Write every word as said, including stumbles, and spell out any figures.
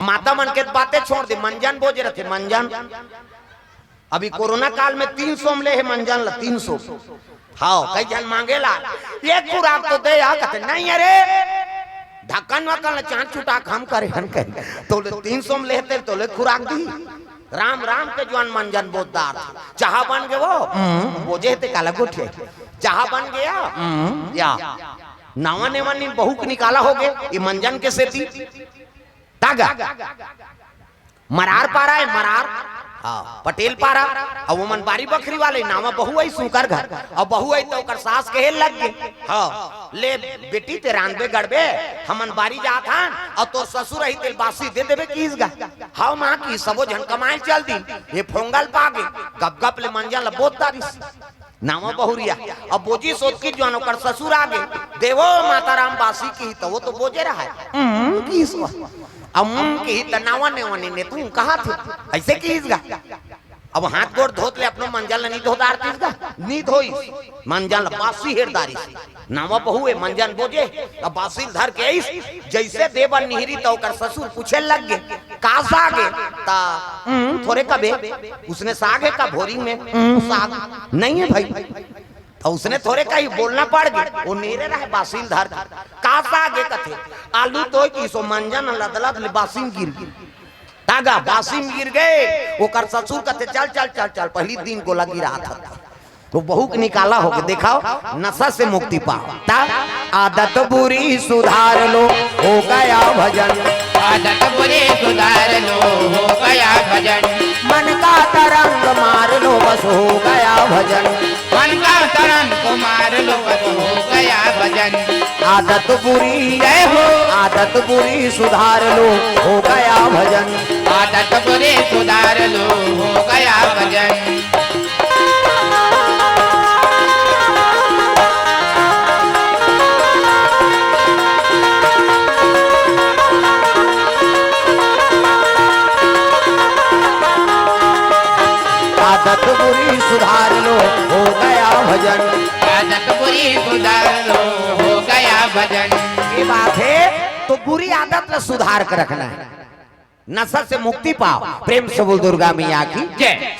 माता मन के बातें छोड़ दे, मंजन बोजे रथे, मंजन। अभी कोरोना काल में तीन सौ में ले हे मंजन ला, तीन सौ। हाँ, कई झन मांगेला, ये खुराक तो दे, या कथे, "नहीं अरे, ढक्कन वक्कन ला चांद चुटा के हम करे हन," कहे। तो ले तीन सौ में लेते, तो ले खुराक दी। राम राम के जुआन मंजन बोजदार। चाहा बन गे वो, हम्म, बोजे ते काला गोठिया। चाहा बन गया, हम्म, या। नावा नेवा नी बहू के निकाला हो गे, ये मंजन के सेती। तागा। मरार पारा हे, मरार। हाँ, पटेल पारा। अब वो मन बारी बखरी वाले, नावा बहू आई सुंकर घर। अब बहू आई तो ओकर सास कहे लग गे, "हाँ, ले बेटी, ते रांधबे गढ़बे, हमन बारी जात हन, अउ तोर ससुर आई, तेल बासी दे देबे किस गा।" "हाँ माँ," किस, सबो झन कमाए चल दी। ये फोंगल पागे, गप गप ले मंजन ला बोजदारिस। नावा बहुरिया। अब बोजिस ओतकी जुआन ओकर ससुर आगे, "देवो माता राम बासी," किस, त वो तो बोजे रहा हे। "हम्म," किस वो। अब "हम्म," किस, त नावा नेवा नी ने तू कहा थे, ऐसे किस गा। अब हाथ गोड़ धोत ले अपनो मंजन ला नी धोदारतिस गा, नी धोइस। मंजन ला बासी हेरदारिस। नावा बहू हे, मंजन बोजे, अब बासी ल धर के आइस, जैसे देबर निहरी त ओकर ससुर पूछे लग गे, "का साग हे?" त, "हम्म, थोरे कबे।" "उसने साग हे का भोरी में?" "हम्म, साग नहीं हे भाई।" त उसने थोरे कही, बोलना पड़ गे, वो नेरे रहे बासी ल धर के। "का साग हे?" कथे, "आलू तोय," किस, ओ मंजन लदलद ले बासी में गिर गे। तागा बासी में गिर गे, ओकर ससुर कथे, "चल, चल, चल, चल, पहली दिन गोला गिरा था।" तो बहू के निकाला हो गे, देखाव, नशा से मुक्ति पाव। ता आदत बुरी सुधार लो, हो गया भजन। आदत बुरी सुधार लो, हो गया भजन। मन का तरंग मार लो, बस हो गया भजन। मन का तरंग मार लो, बस हो गया भजन। आदत बुरी, जय हो। आदत बुरी सुधार लो, हो गया भजन। आदत बुरी सुधार लो, हो गया भजन। आदत बुरी सुधार लो, हो गया भजन। आदत बुरी सुधार लो, हो गया भजन। ये बात हे, तो बुरी आदत ला सुधार के रखना हे, नशा से मुक्ति पाव। प्रेम से बोल दुर्गा मैया की जय।